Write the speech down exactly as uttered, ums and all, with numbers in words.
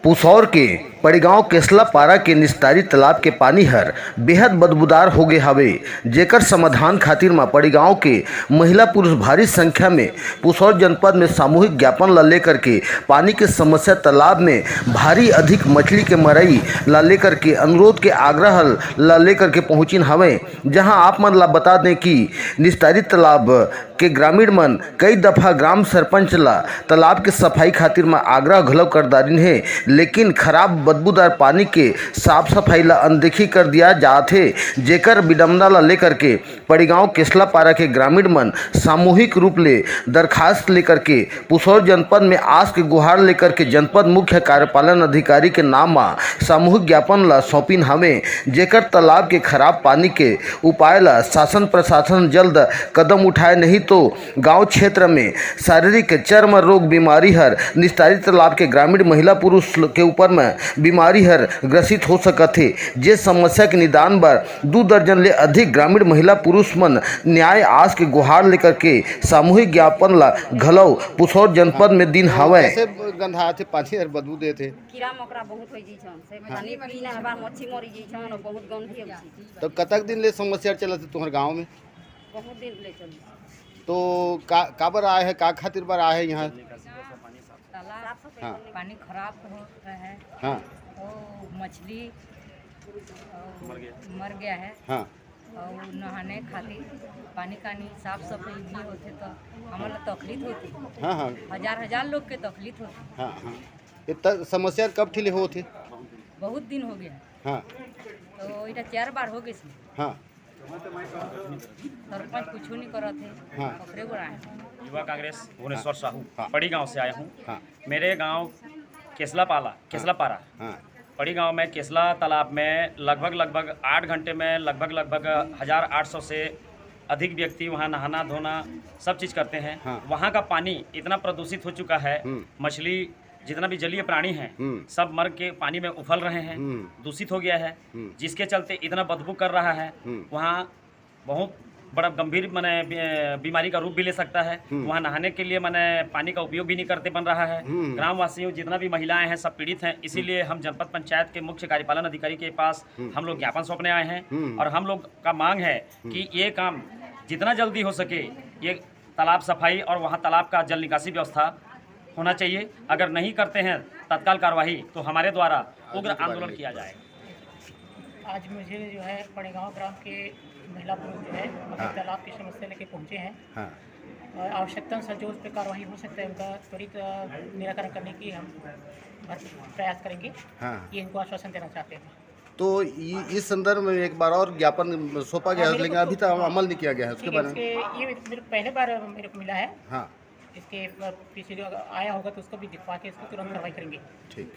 पुसौर के पड़ीगांव केसला पारा के निस्तारी तालाब के पानी हर बेहद बदबूदार हो गे हवे, जेकर समाधान खातिर म पड़ीगांव के महिला पुरुष भारी संख्या में पुसौर जनपद में सामूहिक ज्ञापन ला लेकर के पानी के समस्या, तालाब में भारी अधिक मछली के मरई ला लेकर के अनुरोध के आग्रह ला लेकर के पहुंचिन हवे। जहां आप मन ला बता दें कि निस्तारी तालाब के ग्रामीण मन कई दफा ग्राम सरपंच ला तालाब के सफाई खातिर म आग्रह घलो कर डारिन हे, लेकिन खराब बदबूदार पानी के साफ सफाई ला अनदेखी कर दिया जात हे, जेकर विडम्बना ला लेकर के पड़ीगांव केसलापारा के ग्रामीण मन सामूहिक रूप ले दरखास्त लेकर के पुसौर जनपद में आस के गुहार लेकर के जनपद मुख्य कार्यपालन अधिकारी के नाम म सामूहिक ज्ञापन ला सौंपिन हवे, जेकर तालाब के खराब पानी के उपाय ला शासन प्रशासन जल्द कदम उठाए, नहीं तो गांव क्षेत्र में शारीरिक चर्म रोग बीमारी हर निस्तारी तालाब के ग्रामीण महिला पुरुष के ऊपर में बीमारी हर ग्रसित हो सकत हे, जे समस्या के निदान बर दू दर्जन ले अधिक ग्रामीण महिला पुरुष मन न्याय आस के गुहार लेकर के सामूहिक ज्ञापन ला घलो पुसौर जनपद में दिन हवय। कैसे गंधाथे पानी हर बदबू देथे? कीड़ा मकोड़ा बहुत होई जइसन, से हाँ। पानी पीना हवा मच्छी मरी जइसन, बहुत गंदगी होई जइसन। तो कतक दिन ले समस्या चलत हे तुम्हर गांव में? बहुत दिन ले चलत। तो का, काबर आए हे, का खातिर बर आए हे यहाँ? तालाब हाँ। पानी खराब हो रहा है। हाँ। वो मछली, अ, मर गया। मर गया है। हाँ। और नहाने खातिर पानी कानी साफ सफाई नहीं होथे तो हमन ला तकलीफ होथे। हाँ, हाँ। हजार हजार लोग के तकलीफ होथे। हाँ, हाँ। इतना समस्या कब ठिले होथे? बहुत दिन हो गया। हाँ। तो इटा चार बार हो गए। हाँ। सरपंच कुछ नहीं करत है। हाँ। ओकरे बर आए। युवा कांग्रेस भुवनेश्वर साहू, हाँ। पड़ी गांव से आया हूँ। हाँ। मेरे गांव केसलापाला, केसलापारा, हाँ। पड़ी गांव में केसला तालाब में लगभग, लगभग आठ घंटे में लगभग, लगभग हजार आठ सौ से अधिक व्यक्ति वहाँ नहाना धोना सब चीज़ करते हैं। हाँ। वहाँ का पानी इतना प्रदूषित हो चुका है, हम्म। मछली, जितना भी जलीय प्राणी हैं, हम्म। सब मर के पानी में उफल रहे हैं, हम्म। दूषित हो गया है, हम्म। जिसके चलते इतना बदबू कर रहा है। हम्म। वहाँ बहुत बड़ा गंभीर, माने, बी-, बीमारी का रूप भी ले सकता है। हम्म। वहाँ नहाने के लिए, माने, पानी का उपयोग भी नहीं करते बन रहा है। हम्म। ग्रामवासियों, जितना भी महिलाएं हैं, सब पीड़ित हैं, इसीलिए हम्म। हम जनपद पंचायत के मुख्य कार्यपालन अधिकारी के पास हम्म। हम लोग ज्ञापन सौंपने आए हैं हम्म। और हम लोग का मांग है हम्म। कि ये काम जितना जल्दी हो सके, ये तालाब सफाई और वहाँ तालाब का जल निकासी व्यवस्था होना चाहिए। अगर नहीं करते हैं तत्काल कार्रवाई, तो हमारे द्वारा उग्र आंदोलन किया जाएगा। आज मुझे जो है पड़ेगांव ग्राम के महिला पुरुष जो है अभी हाँ। तालाब की समस्या लेके पहुंचे हैं हाँ। और आवश्यकता अनुसार जो उस पर कार्रवाई हो सकता है उनका त्वरित, अ, निराकरण करने की हम भरपूर प्रयास करेंगे। हाँ। ये इनको आश्वासन देना चाहते हैं। तो इ-, इस संदर्भ में एक बार और ज्ञापन सौंपा गया हाँ, है, मेरे लेकिन को अभी तो तक अमल नहीं किया गया है, उसके ठीक है, बारे में? इसके, ये मेरे पहले बार मेरे को मिला है। हाँ। इसके पीछे जो आया होगा तो उसको भी दिखवा के इसको तुरंत कार्रवाई करेंगे। ठीक।